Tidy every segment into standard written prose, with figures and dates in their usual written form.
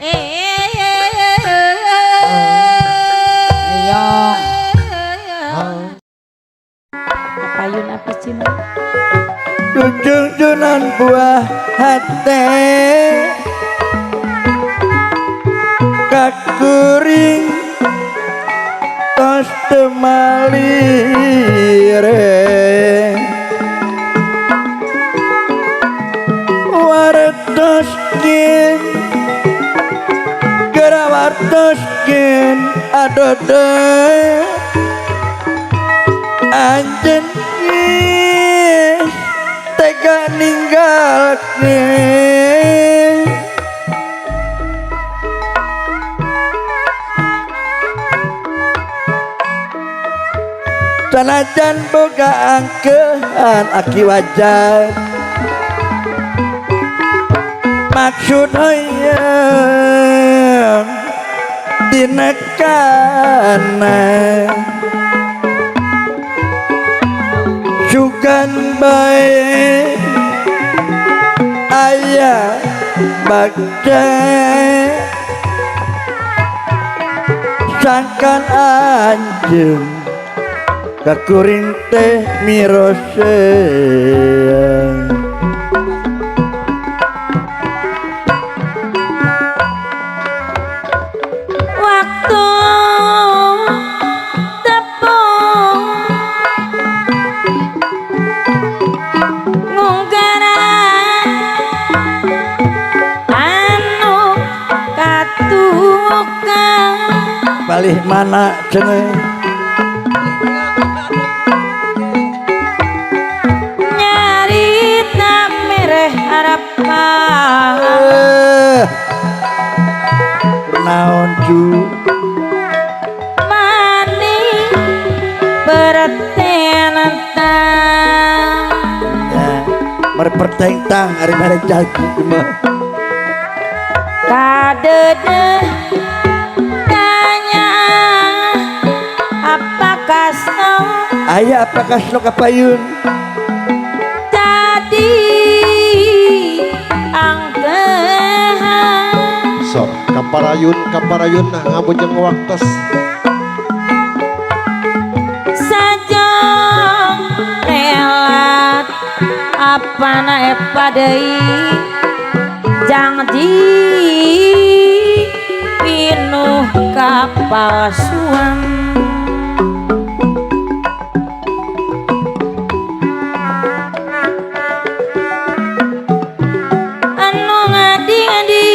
Iya. Payun apa cina? Junjung-junan buah hati kakuring tos temalire wartos kin gerawartos kin adode anjen tega ninggalkeun sanajan boga angkehan aki wajar maksud hayang dinekana sugan bae aya bagja sangkan anjeun kakuring teh mirosean. Waktu tepung ngunggaran anu katukan palih mana cenah nyarita mereh harapan naon cu mani pertentang ya merpertentang ari mere jago mah kadedeh tanya apa kasno aya apa kasno kapayun tadi angkehan sok kaparayun kaparayun ngabujeng waktos sajong relat apa nae padei janji pinuh kapalsuan anu ngadi-ngadi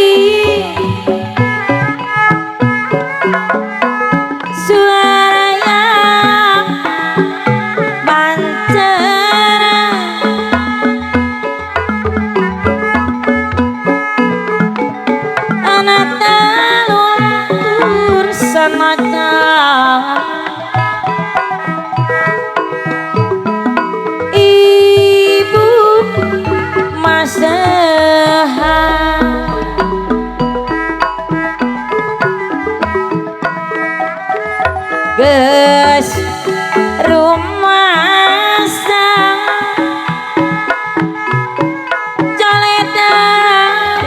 suaranya panceran anak teluntur senajan ibu masehan geus rumasa joledan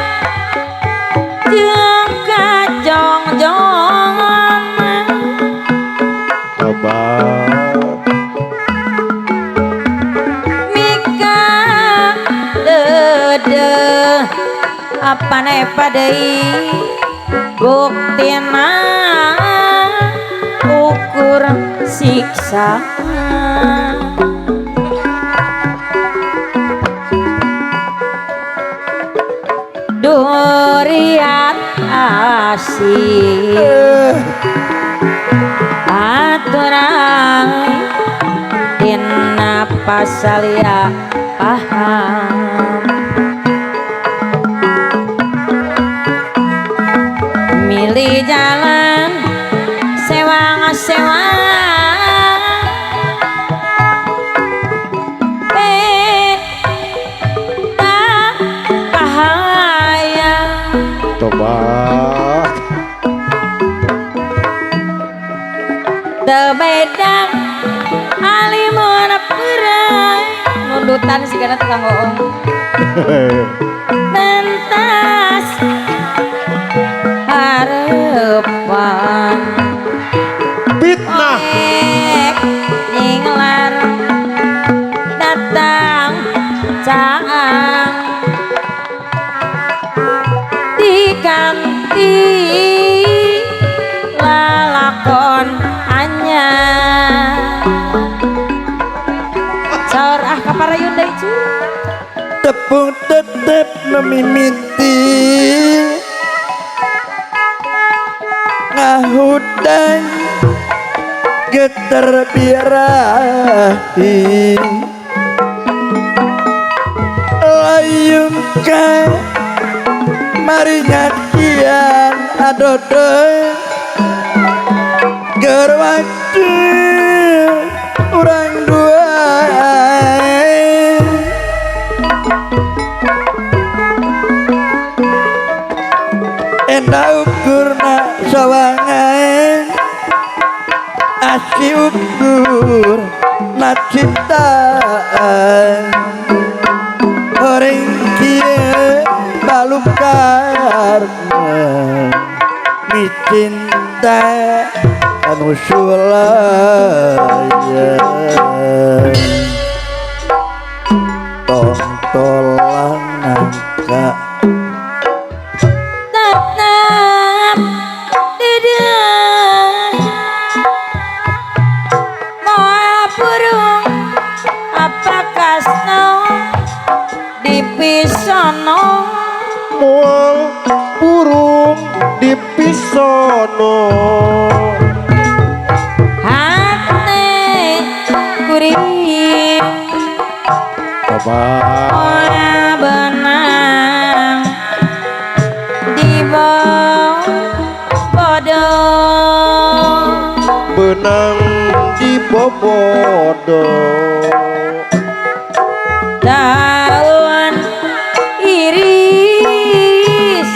jeung kajongjongan tobat mika dedeh apane padei buktina ukur siksa durian asin aturan dina pasalia paham milih jalan sewang sewang beta kahaya tobat tebedang alimun perai nundutan sih karena tukang bohong pentas karepan Fitnah. Oek nyinglar datang caang diganti lalakon anyar saur ah kaparayun deui cu. Tepung tetep memimiti ngahudang geter birahi layung ka marinya kian adodo gerwaktu urang dua. Enda ukurna sawangan asli ukur na ciptaan orang kieu balukar micinta anu sulaya tongtolan nangka tetap deudeuh moal burung apa kasno dipisono Moal burung dipisono. Hate kuring Coba. Ora benang di bodo Benang di bobodo. Daun iris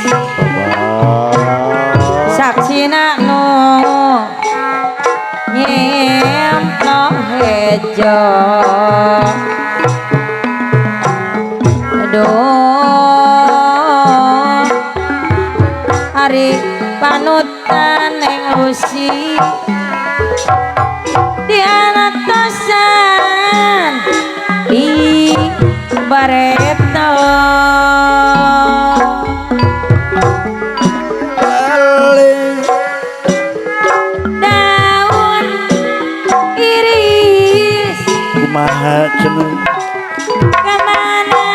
saksina nu nyemplo hejo. Aduh, hari panutan neng Lucy di anatosan di bareto. Balik Daun iris kumaha cenah kemana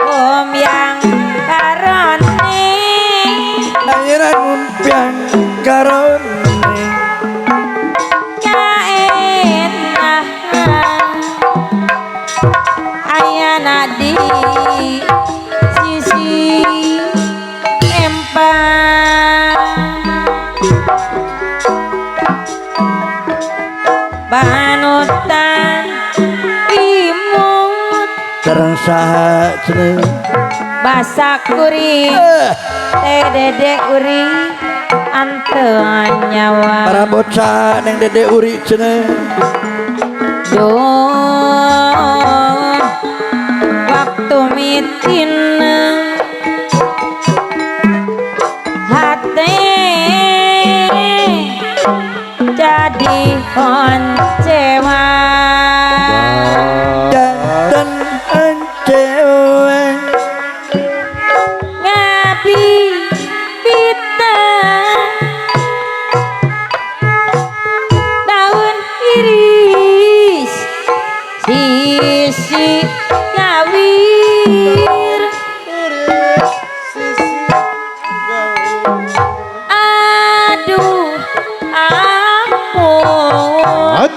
om yang karone ayeuna ngumpiang karone kaenahan ayana di sisi empang panutan imut sareng saha cenah basak kuring teh dede uri anteun nyawa para bocah neng dede uri cenah. Duh, waktu mitin hate jadi oncewa Janten encewe ngabi pita daun iris sisi gawir aduh ampun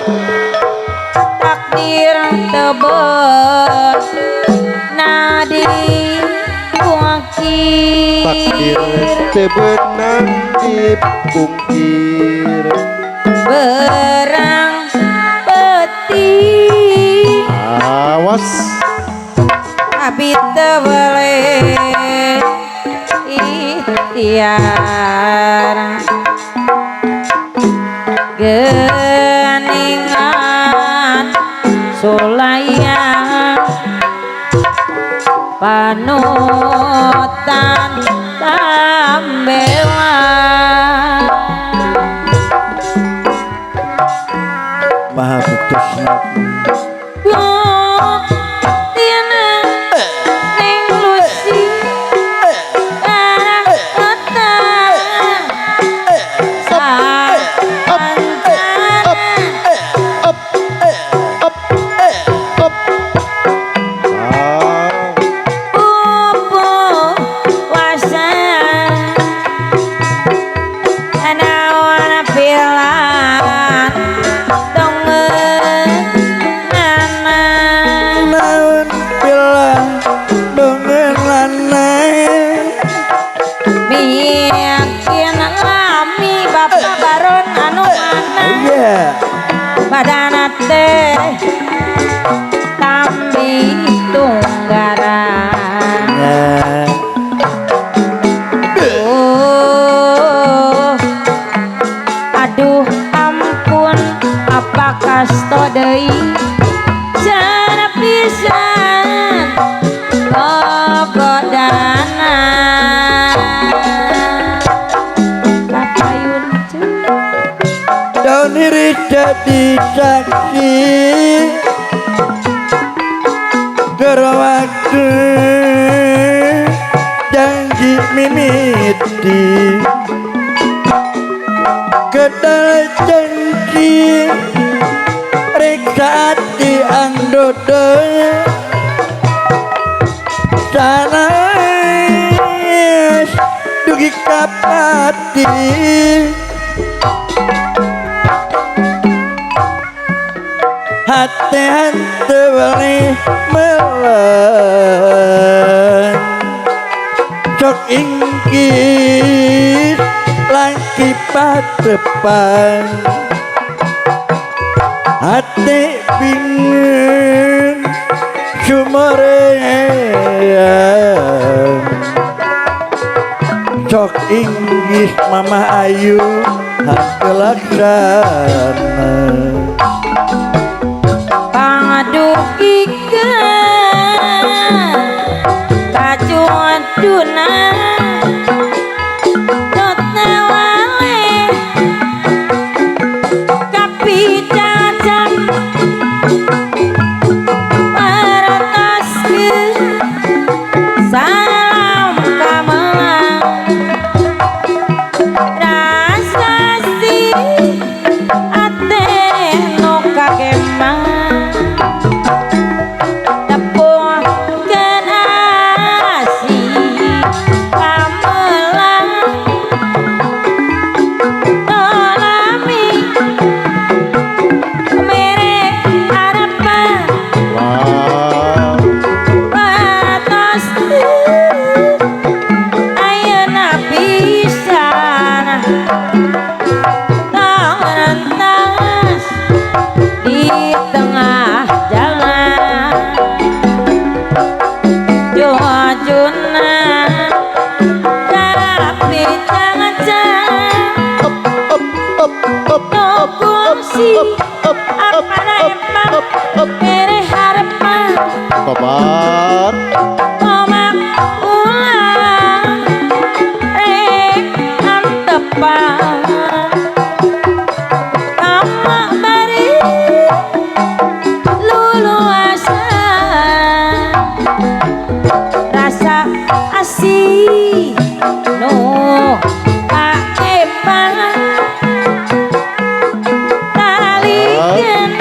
takdir tebet nadi Takdir pungkir tebenang dipungkir. Berang peti Awas. Abi teu boleh ikhtiar geningan sulayang panutan Pambela. Maha putusna. Buktina ning Lusi kota sapancana. Up up up. Ah. Pupuasa naon pilan dongenana. Naon pilan dongenana. Bikin lami Bapak Baron anu mana. Iya. Badana teh tambi tunggaran. Ya. Oh, aduh ampun, apa kasto deui cara pisan gogodana kapayun cuy. Daun iris jadi saksi gerawaktu janji mimiti kedal janji reka ati angdodo sanes dugi kapati hate hante wali melen cok inggit langki patepan hate bingin sumorean cok inggih Mama Ayu hate laksana. Pangadugikeun kacuaduna dotna wale kapicacan parataskeun salam kamelang rasa si ate nu kagemang tepungkeun asih kamelang tolami mere harapan Wah. patos ayeuna pisan tong rentas di tengah jalan jujuna tapi jangan Up up up up nu kungsi up up apa emang up up. mere harapan Kabar. Tomak ulang rek antepan kamak bari luluasan rasa asih nu kaepan talikeun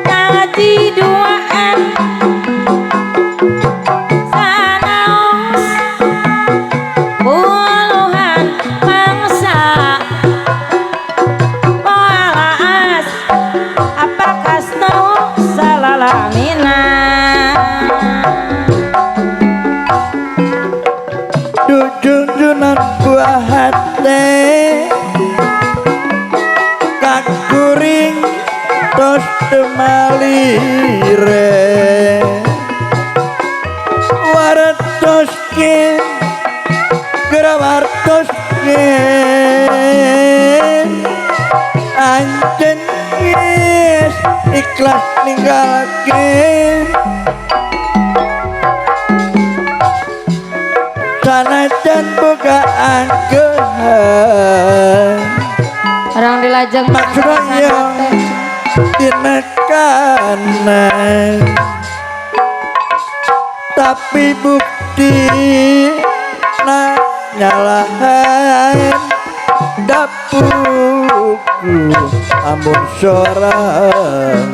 kaji duaan sanaos puluhan mangsa moal apa kasto salalamina. Jujunjunan buah hate kakuring tos temalire wartos ke gerawartos ke anjen geus ikhlas ninggalkeun sanajan Sanajan boga angkehan Orang dilajeng maksudnya dina kanan tapi bukti na nyalahan dapurku amun sorangan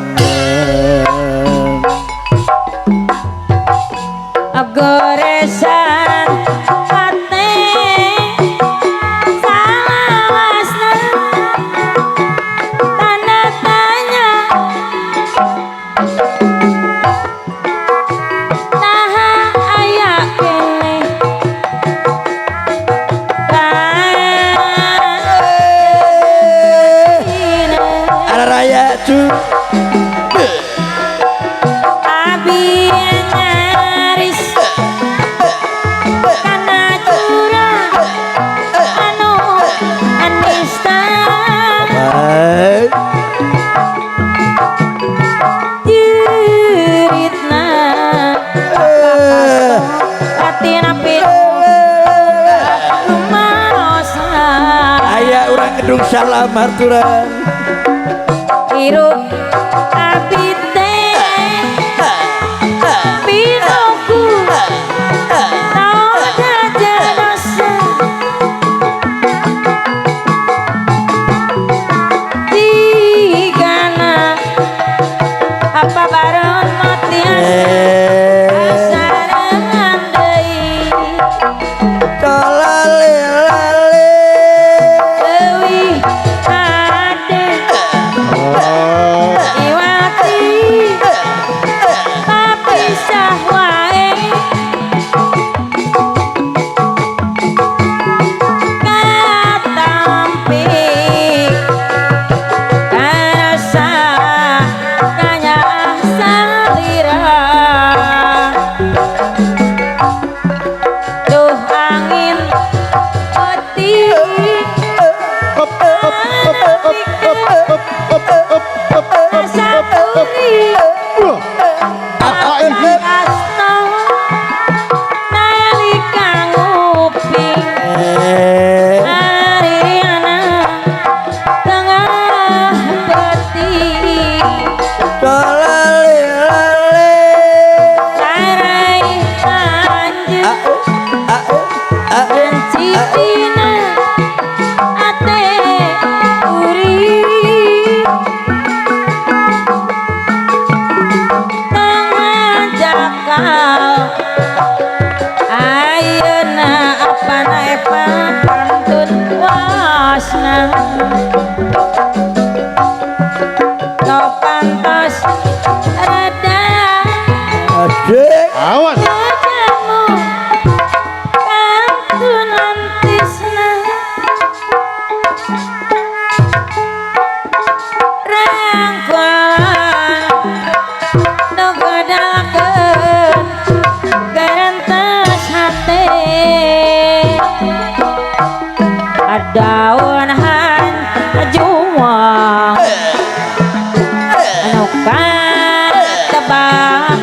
goresan hate salawasna tanda tanya naha aya keneh Ada raya cu abi nyaris kana curang anu anista Baik. Jeritna atina pitu lumaosa Aya urang gedung salam aturan hirup abi teh pinuku roda dosa tigana apa baron matiasa asarangan deui Lale lale leuwih ade iwati papisah wae katampi karasa kanya salira duh angin peti Saturi Kasto nalika nguping Ariana tengah peti Lale lale Sarai lanjut benci dina ate uri tengah jakal ayeuna apana epa pantun wasna no pantos reda Adik Awas. jamu kantunan tisna rangkulan nu godalakeun gerentes hate daun hanjuang anu katebak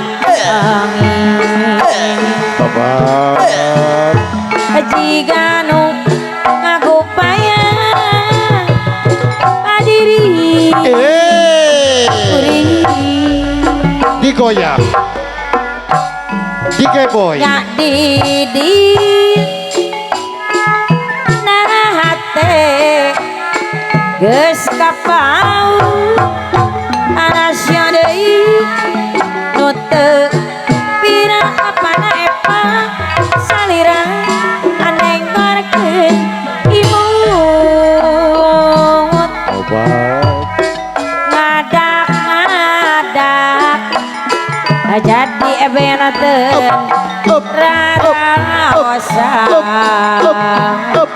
angin Tobat. jiga nu ngagupaya padiri Eh, kuring digoyang. Digeboy. nya didi hate geus kapau arasya deui nu teu pira apana epa salira anengorkeun imut Tobat. ngadak ngadak jadi ebena teu Up, raraosa up, up, up,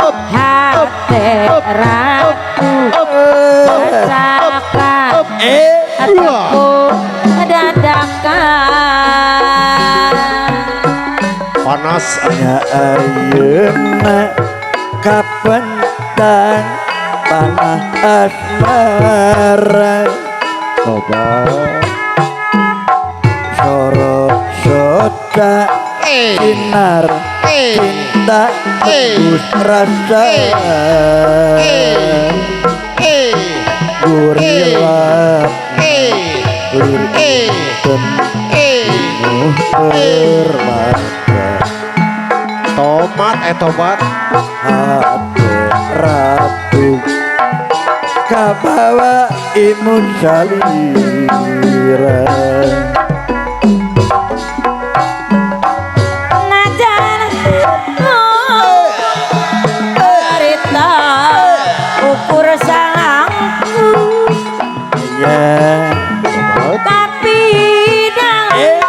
up, hate ratu up, Saka up. hatiku dadakan Panas. Ya ayeuna kapentang panah asmara Tobat. Sorot sota Sinar cinta tembus rasa Gurila lir inten pinuh permata Tomat tomat Hati ratu kabawa imun salira Najan cerita ukur salangku ya tapi dalam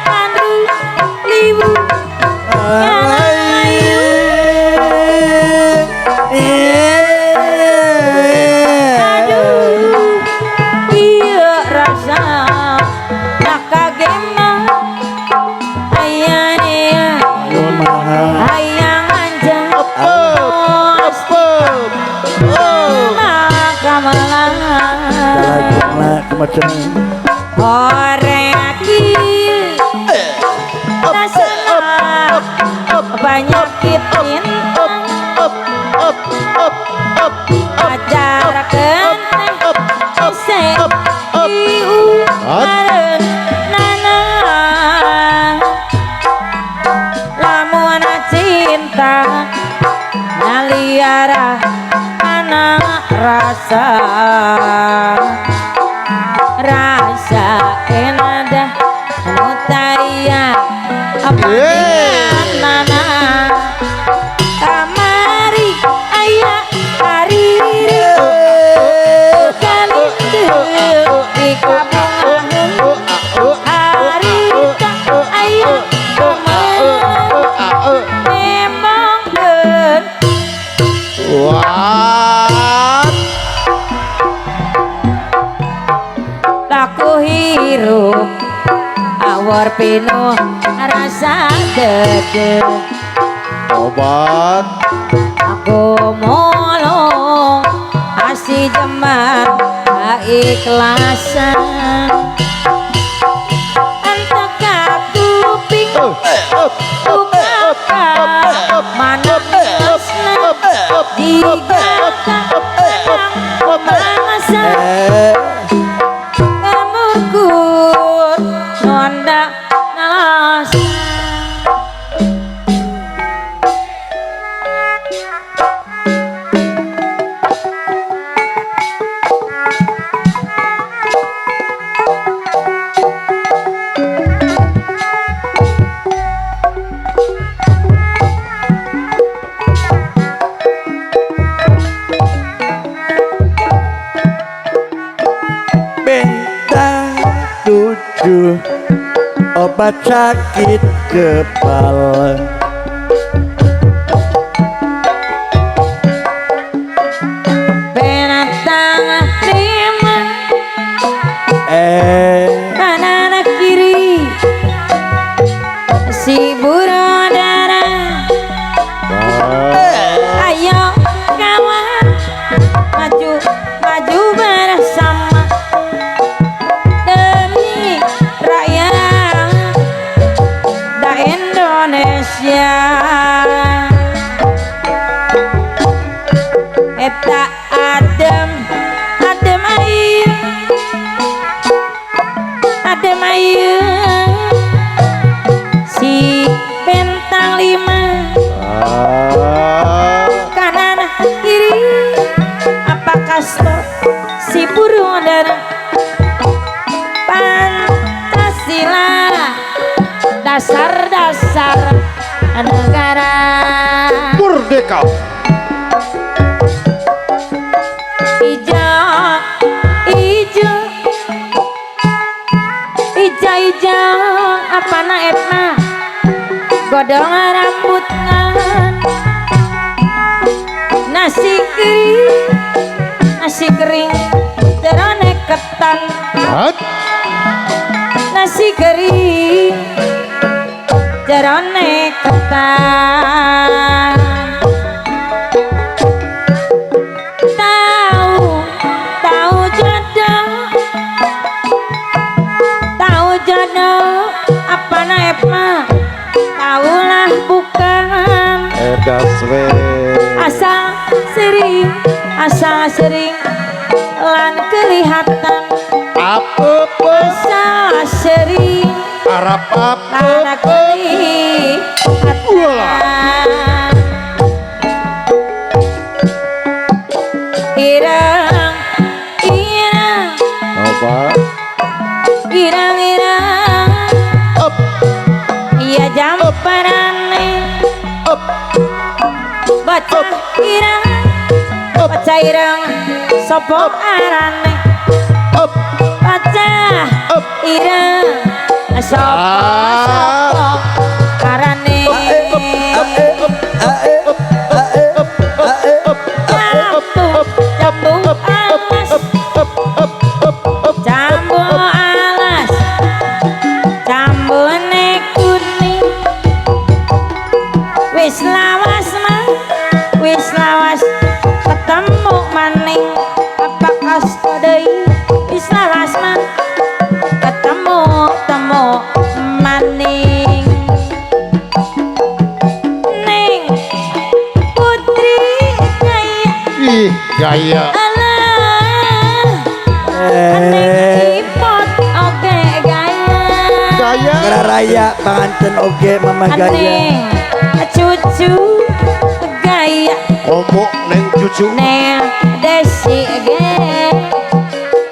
pandu liwu aduh iya rasa nak kagema ayane hayang anjang Oreki rasana penyakit cinta ajarkeun teh iu nana lamun cinta ngaliara anak rasa rasa enada mutaya apa nana kamari aya hariri kali di kampung harita aya memang den laku hirup awor pinuh rasa dede Tobat aku molong asih jemar keikhlasan entek kuping bukaka mana minusna digaka masa ngamurkur nonda nalas. Bintang 7 obat sakit kepala Bintang 5 kanan kiri si burung dara ayo kawan maju maju bersama demi rakyat da Indonesia eta adem adem air adem air si bintang 5 kanan kiri apa kasto si burung dara Pancasila dasar-dasar negara merdeka hijau hijau hijau hijau apa na etna godong rambutna nasi kering jerone ketan nasi kering jerone ketan tahu tahu jodoh tahu jodoh apa naep mah tahu Gas we. Asa sering lan kelihatan. Apa Asa sering Arab apa lan kelihatan. Ireng ireng apa? Ireng ireng up iya jamparane up bocah ireng up bocah ireng sapa arane up bocah up ireng sapa sapa arane jambu alas jambu alas jambune kuning wis lawas mah wis lawas ketemu maning apa kasto deui wis lawas mah ketemu temu maning ning putri gaya ih gaya alah ning ipot oge gaya gaya Raya panganten oge mama gaya. Neng cucu gaya komo neng cucu neng desi ge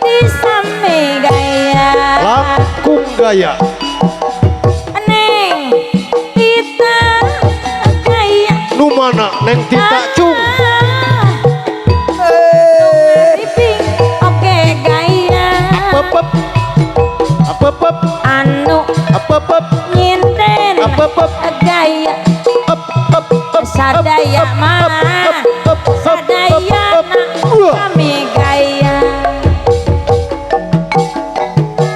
disame gaya langkung gaya neng tita gaya nu mana neng tita cung Riping oge gaya apep apep anu apep nyinden apep gaya up up up sadaya mah sadaya kami gaya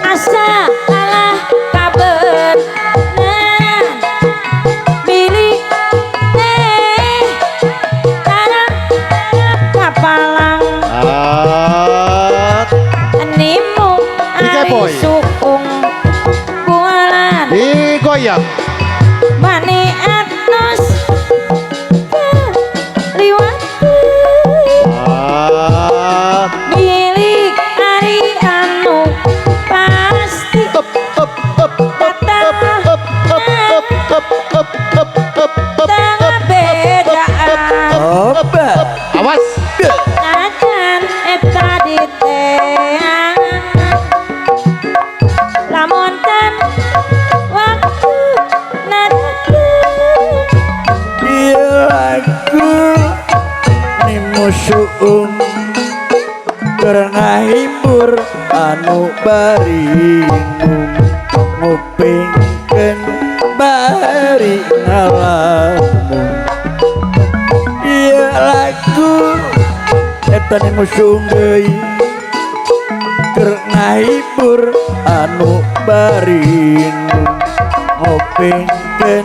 asa alah kabeneran milik teh tarang kapalang nimu ari suung kualan digoyang mani atos liwat milik ari anu pasti datang bedaan awas najan eta diteangan lamun tan waktu nadatang lagu nimu suung keur ngahibur anu baringung ngupingkeun bari ngalamun ieu lagu eta nimu suung deui keur ngahibur anu baringung ngupingkeun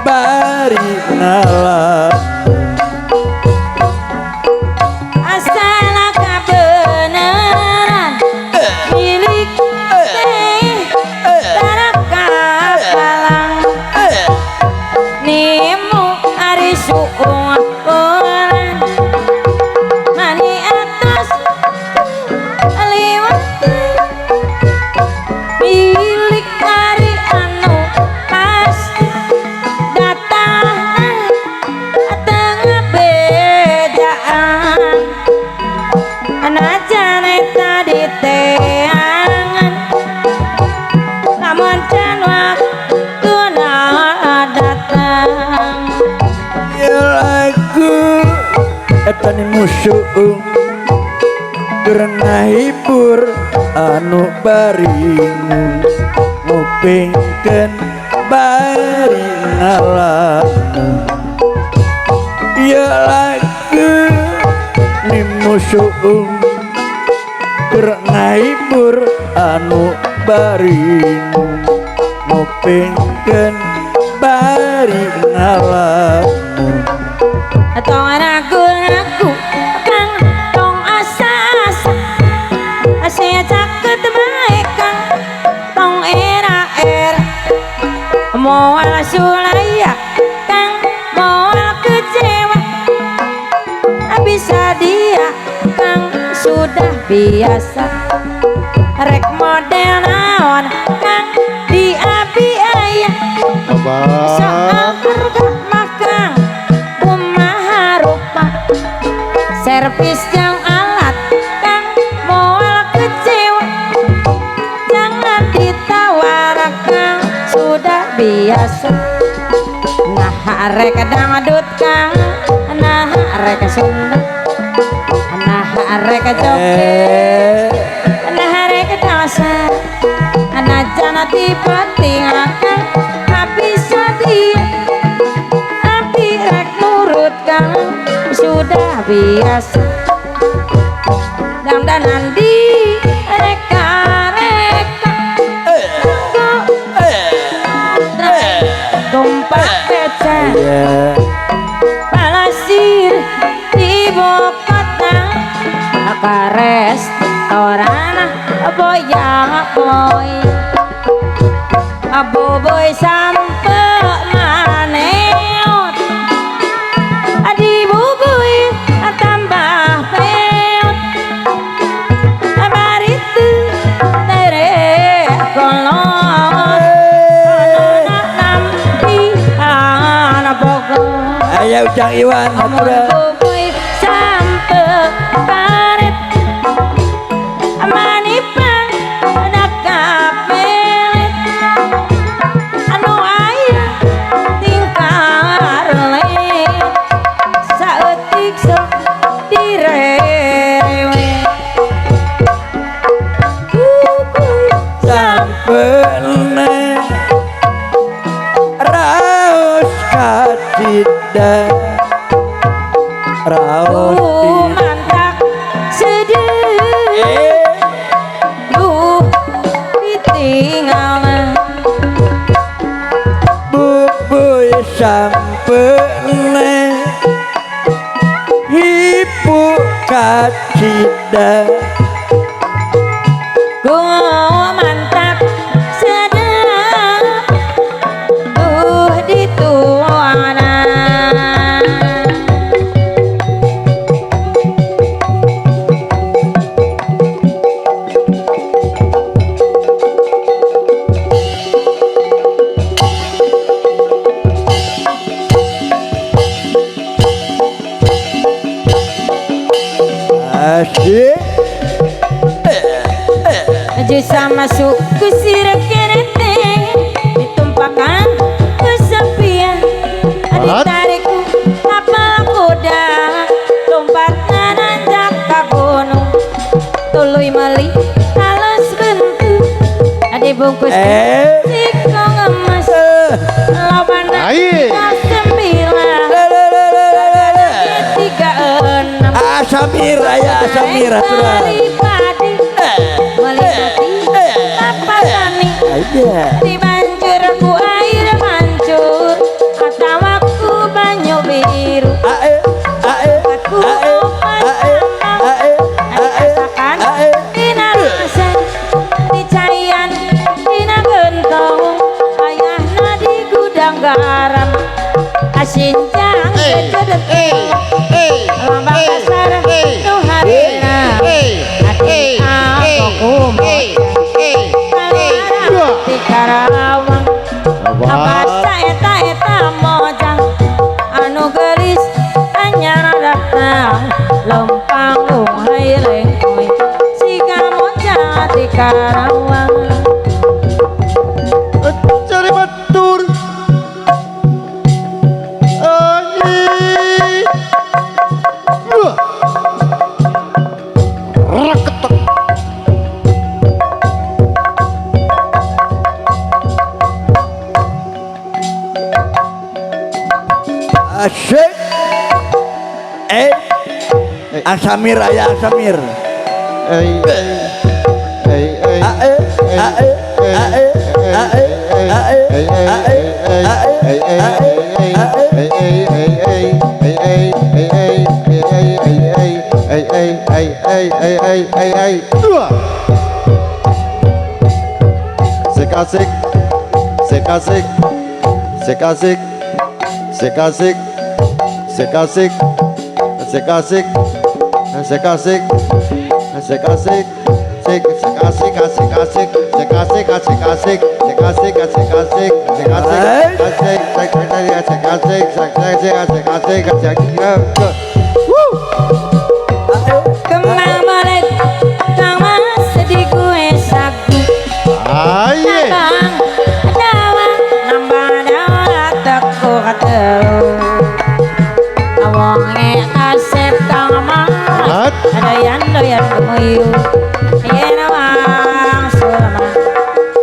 bari ngalamun asal kabeneran milik teh tarakapalang nimu ari suung orang mani atas liwat milik ari anu pasti datang tengah bedaan najan eta diteangan lamun can waktuna datang ieu lagu eta nimu suung keur ngahibur anu baringung ngupingkeun bari ngalamun ieu lagu nimu suung keur ngahibur anu baringung ngupingkeun bari ngalamun tong ragu-ragu kang tong asa-asa asa caket bae kang tong era-era moal sulaya kang moal ke Biasa rek model naon kang di abi aya soal harga makang kumaha rupa servis yang alat kang moal kecewa jangan ditawar kang sudah biasa nah rek dangdut kang nah rek Sunda nah rek joget nah rek dansa nah jana tipe tinggal habis dia api rek nurut kang sudah biasa dandanan di reka-reka tumpak beca palasir ibu kota ka restoran boya boy boboy sampe maneot di bubui tambah peot baritu tere kolot nampihan Bogor. Ayo Ujang Iwan hatura. Bubuy sampe karet manipang nakapelet anu aya tingkar let saeutik sok direwe bubuy Sampene raos kacida raos mantak sedih duh ditinggalan bubuy sampene hipu kacida ku mantak sedap duh dituana. Asik. Jasa masuk ku sirek kerete ditumpakan kesepian ditarik ku tapal kuda lompat nanjak ka gunung tuluy meuli halus bentuk dibungkus siko ngemes lobana sembilan tiga enam. Asamir aya Asamir aturan. Dibancur ku air mancur atawa ku banyu biru ku opat dirasakan dina rasa dicaian dina gentong ayahna di gudang garam asinjang kejedet lambang kasar nu harina hati aku di Karawang abasa eta eta mojang anu gelis anyar datang lempang lunghai lengkoy siga mojang di Karawang. Cari batur ayi raketek. Asik. Asamir aya Asamir. Asik asik asik asik asik asik asik asik asik asik asik asik asik Asik asik. Asik asik asik asik asik asik asik asik asik asik asik asik asik asik asik asik asik asik asik asik. Kembang boleh kang mas sedih gue saku. Aye. Nambah nambah dawa teko katelu. Awonge kasep kang mas doyan doyan gemuyu. Yen wang sulma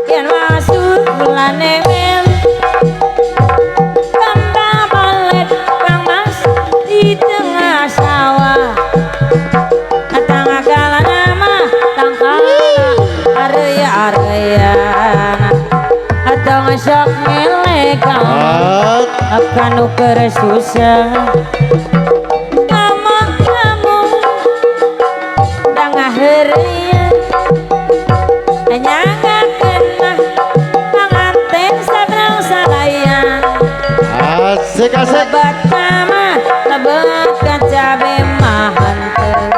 yen wang sulane mel. Kembang boleh kang mas di tengah sawah. Atau sok ngelek akan ukur susah. Kamu kamu tengah herian nyangakeun mah panganten sabrang salayan. Asik asik. Lebat mah lebat kacabe mah henteu.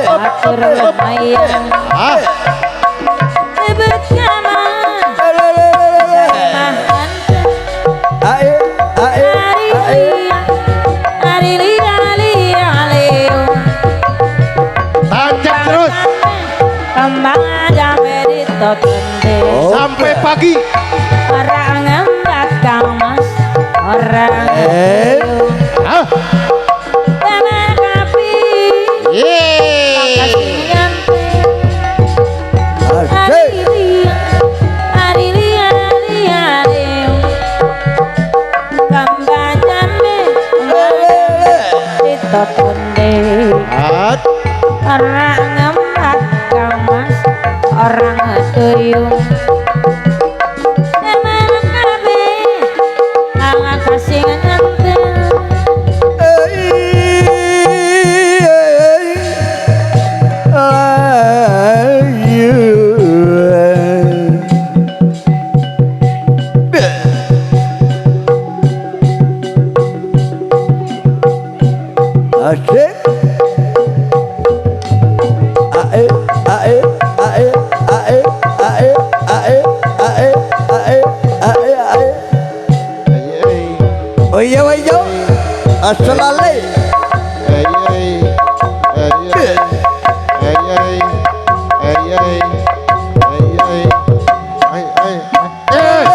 Atur lumayan. Lebet kamar tancap terus. Kembang jambe ditotonde sampai pagi. Orang ngembat kang mas orang orang ngembat kang mas orang tuyung teman kabeh kang kasih nganten. Asik. Ae ae ae ae ae ae ae ae ae ae. Oh iya oh iya. Asalale. Ay ay ay ay ay ay ay ay ay ay ay.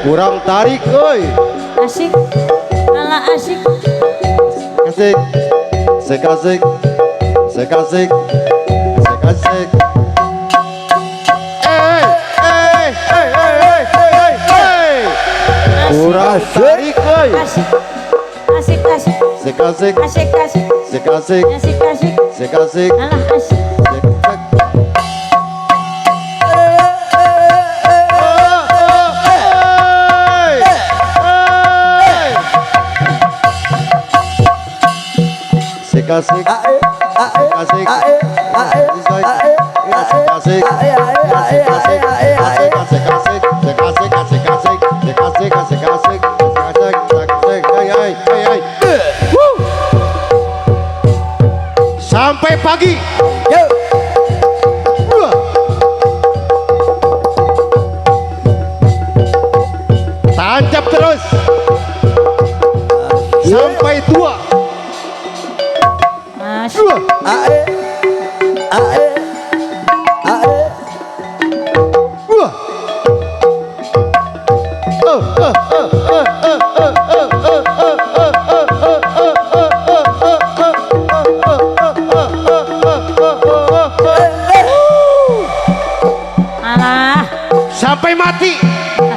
Kurang tarik oi. Asik, ala asik. Asik, asik asik, asik asik, asik asik. Eh, eh, eh, eh, eh, eh. Kurang tarik oi. Asik, asik asik, asik asik, asik asik, asik asik, asik asik, asik asik, ala asik. Asik asik asik asik asik asik asik asik asik asik asik asik asik asik asik asik. Sampai pagi. Tancap terus sampai tua. Ae ae ae. Wah. Oh oh oh oh oh oh oh oh oh. Alah. Sampai mati.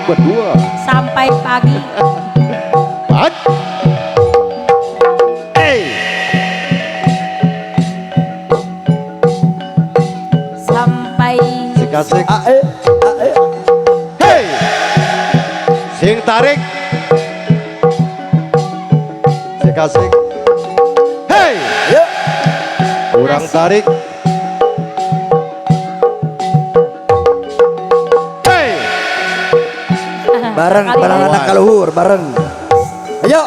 Berdua. Sampai pagi. Asik. Ae ae. Hey. Sing tarik. Asik asik. Hey. Kurang tarik. Hey. Bareng bareng anak kaluhur bareng. Ayo.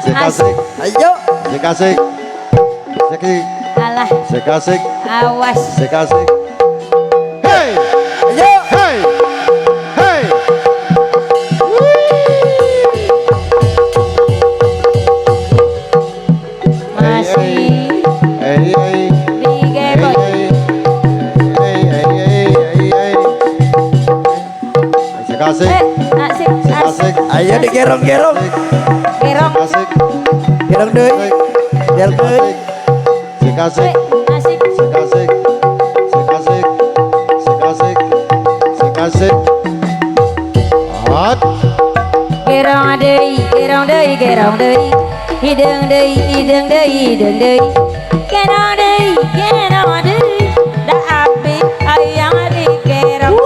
Sik asik. Ayo. Sik asik. Sik. Alah. Sik asik. Awas. Sik asik. Hey. Ayo. Hey. Hey. Masih. Hey hey. Digeboy. Hey hey hey hey hey. Asik asik. Asik asik. Ayo digerong-gerong. Gerong. Asik. Gerong deui. Gerong deui. Asik asik. Asik. Asik asik. Asik asik. Asik asik. Asik asik. Hot. Gerong deui, gerong deui, gerong deui. Hideung deui, hideung deui, hideung deui. Gerong deui, gerong deui. Da api hayang digerong.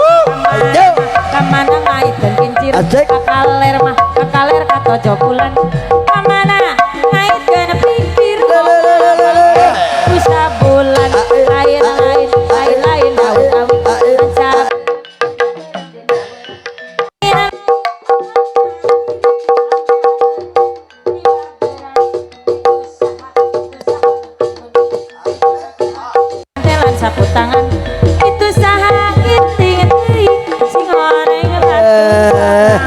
Kamana ngaiteun kincir. Kakaler mah, kakaler katojo bulan. Kamana ngaiteun pikir. Usa bulan lain lain lain lain daun awi. Sapu tangan itu saha kiting deui sing goreng batu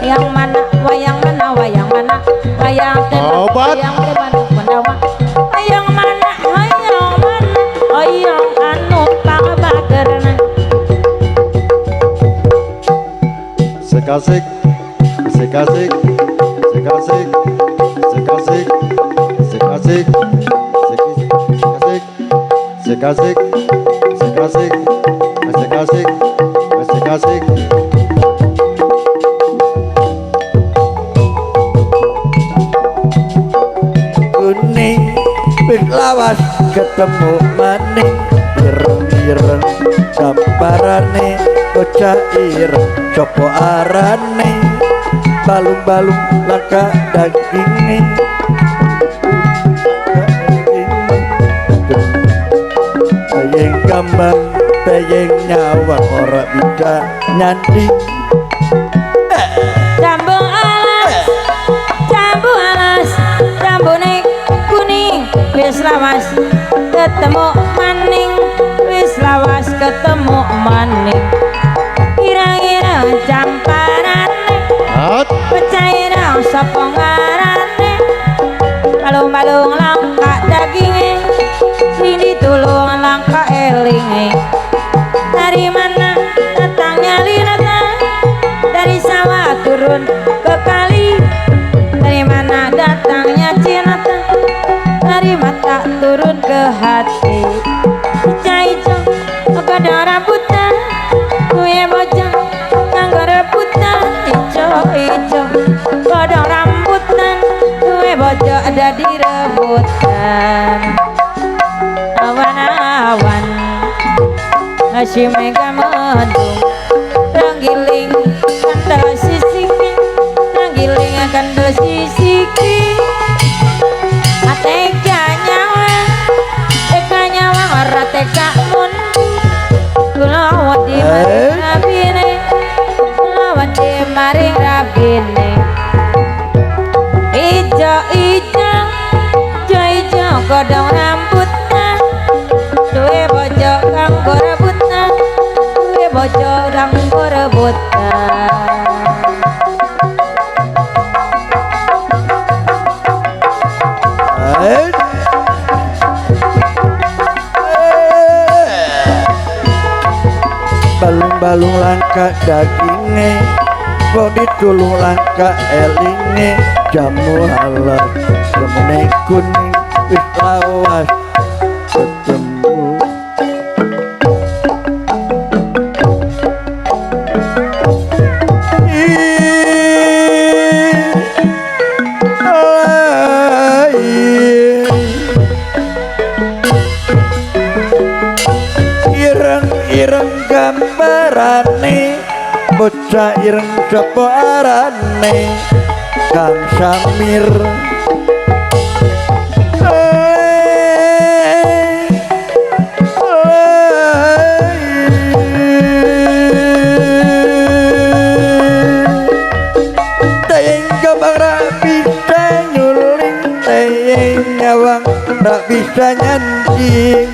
yang mana wayang mana wayang mana wayang teman wayang teman Pandawa wayang mana wayang mana wayang anu pangbagerna. Sik asik sik asik sik asik sik asik sik asik sik asik asik asik asik asik asik asik. Kuning wis lawas ketemu maning ireng-ireng gambarane bocah ireng copo arane balung-balung laka daginge. Teyeng gambar, teyeng nyawa ora bisa nyandi. Jambu alas, jambu alas, jambune kuning wis lawas ketemu maning, wis lawas ketemu maning. Kira-kira jamparane, percaya sapa ngarane, balung-balung langka daginge. Sini tulung langka elinge. Dari mana datangnya linata? Dari sawah turun ke kali. Dari mana datangnya cinta? Dari mata turun ke hati. Ica-ica godhong rambutan, kuwe bocah nganggo rebutan. Ica-ica godhong rambutan, kuwe bocah dadi rebutan. Awan-awan masih mega mendung, renggiling kandel sisiki, renggiling kandel sisiki. Teka nyawa, teka nyawa ora teka mundu. Kula wedi maring rabine, kula wedi maring rabine. Ijo ijo, ijo ijo godhong rambutan, duwe bojo kanggo rebutan, duwe bojo kanggo rebutan. Balung-balung langka daginge, kok ditulung langka elinge. Jamu halal jemune kuning wis lawas ketemu. Ireng-ireng gambarane bocah ireng sapa arane Kang Samir. bisa nyanding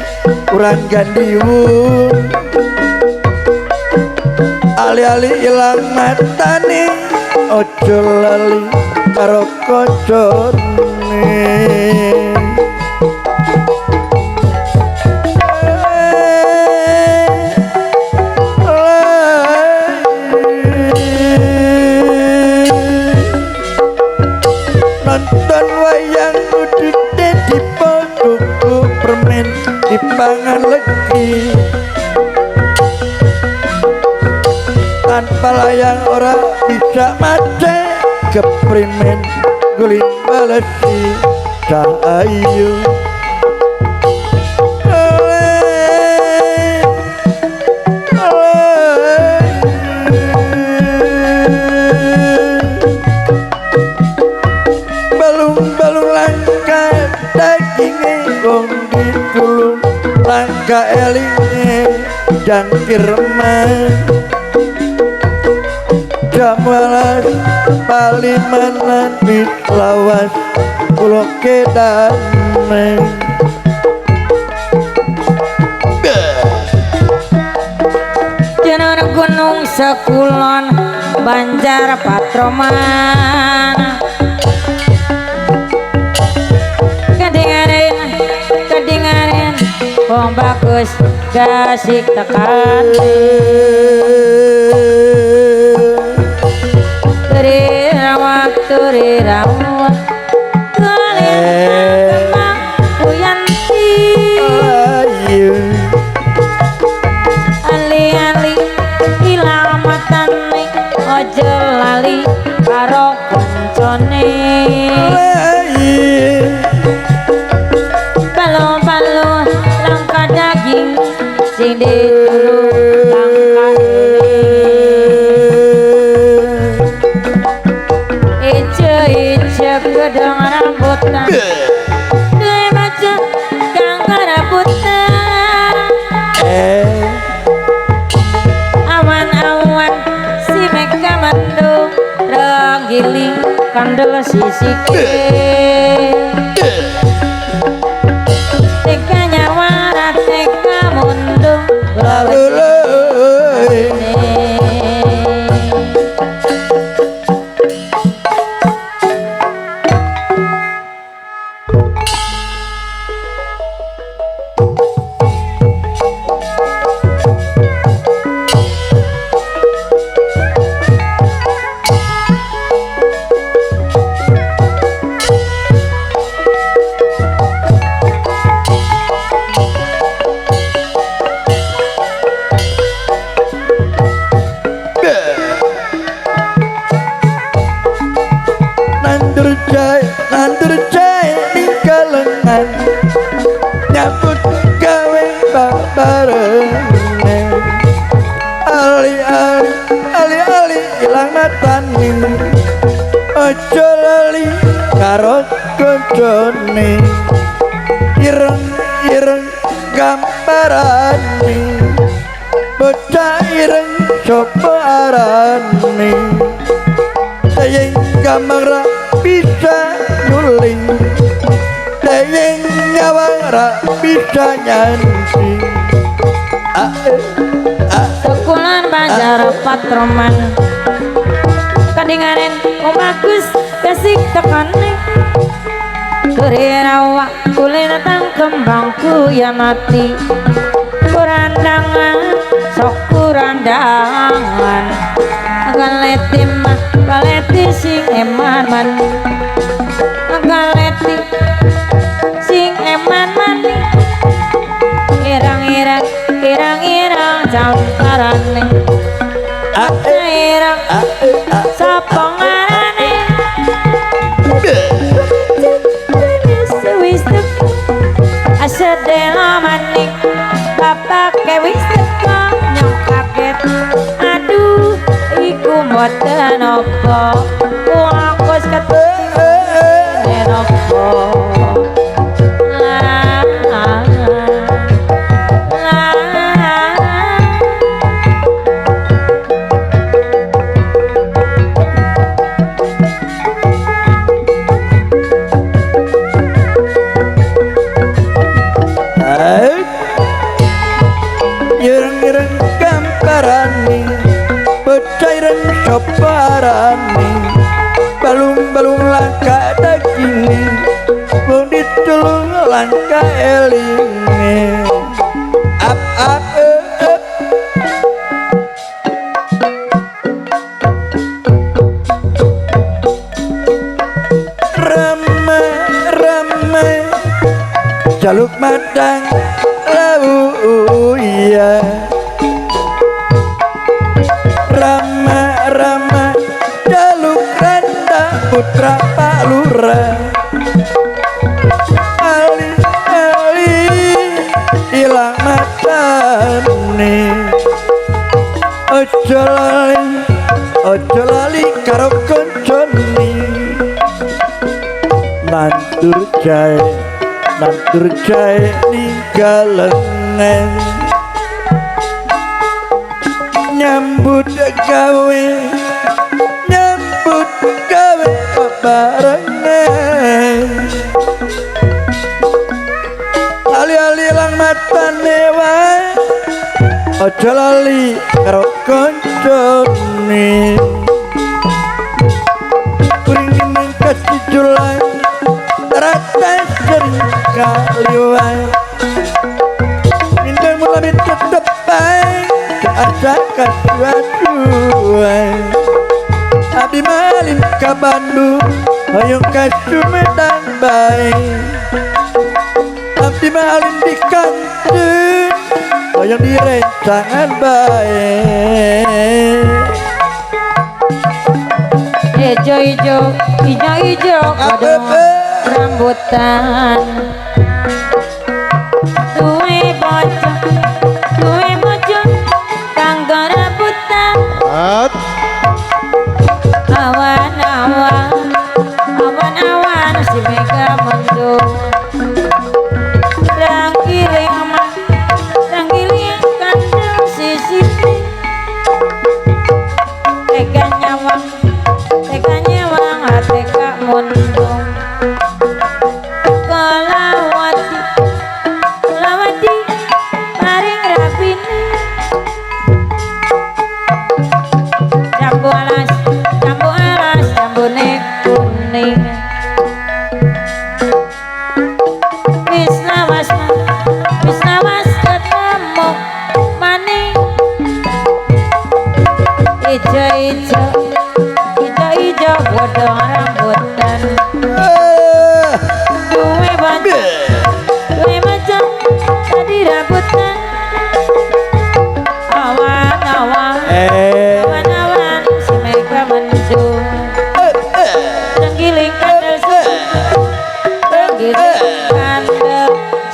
urang gandiwung ali-ali ilang matane ojo lali karo koncone. Nonton wayang udute dipotuku permen dipangan legi tanpa layang ora bisa mate keprimen guling balesi cahayu. Balung-balung langka daginge wong ditulung langka elinge jangkir man jamalan palimanan wis lawas kula kedane. Jeneng gunung sekulon Banjar Patroman kedingaren kedingaren wong bagus gasik tekan turi rawat kemang Buyanti ali-ali ilang matane ojo lali karo koncone balung-balung langka daging sing ditulung langka ice-ice gedang rambutan duwe maca kang rambutan awan-awan si meka mendung renggiling kandel sisike teka nyawara teka mundung Nandur jae ning kalengan nyambut gawe babarene ali-ali ali-ali ilang matane ojo lali karo koncone ireng-ireng gambarane bocah ireng sapa arane teyeng gamang ra bisa nyuling teyeng nyawang ra bisa nyanyi. Sekulan Banjar Patroman kadingaren wong bagus gasik tekane kure rawa kulin tang kembangku ya mati kurandangan sok kurandangan galeti mah galeti sing eman man galeti sing eman man irang-irang irang-irang jamparane irang sapa ngarane wis teko asedela maning bapake wis teko nyong kaget aduh iku mboten apa wong wis ketemu apa. Ireng gamparane bocah ireng sapa arane balung-balung langka daginge wong ditulung langka elinge ap ap ep. Rame rame jaluk madang lau iya rame rame jaluk randa putra Pak Lurah ali ali ilang matane ojo lali karo koncone nandur jae ninggalengen nyambut gawe bebarengan ali-ali lang matane wae ojo lali karo koncone kuring ning kasijulan rata sering kali wae mindeng mulai tetep bae asa kasuatu abdi malin ka Bandung hoyong ka Sumedang bae abdi malin di kantun hoyong direncangan bae ijo ijo ijo ijo godhong rambutan duwe bojo kanggo rambutan awan awan awan awan si mega mendung rangkiling rangkiling kandel sisi teka nyawang teka mundung kalawati kalawati paring rapine jambu alas jambune kuning wis lawas ketemu maning ijo ijo ijo ijo godhong rambutan duwe macan tadi rambutan awan awan awan awan si mega mendung tenggiling kandel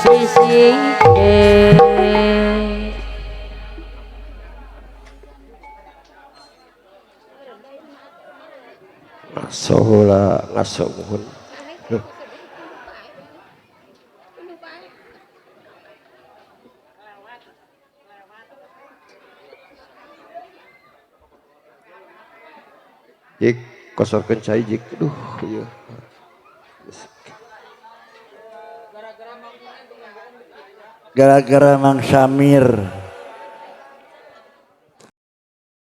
sisi ngasohula ngasohun. Jik kosorkeun cai jik, duh ieu. Gara-gara Mang Samir.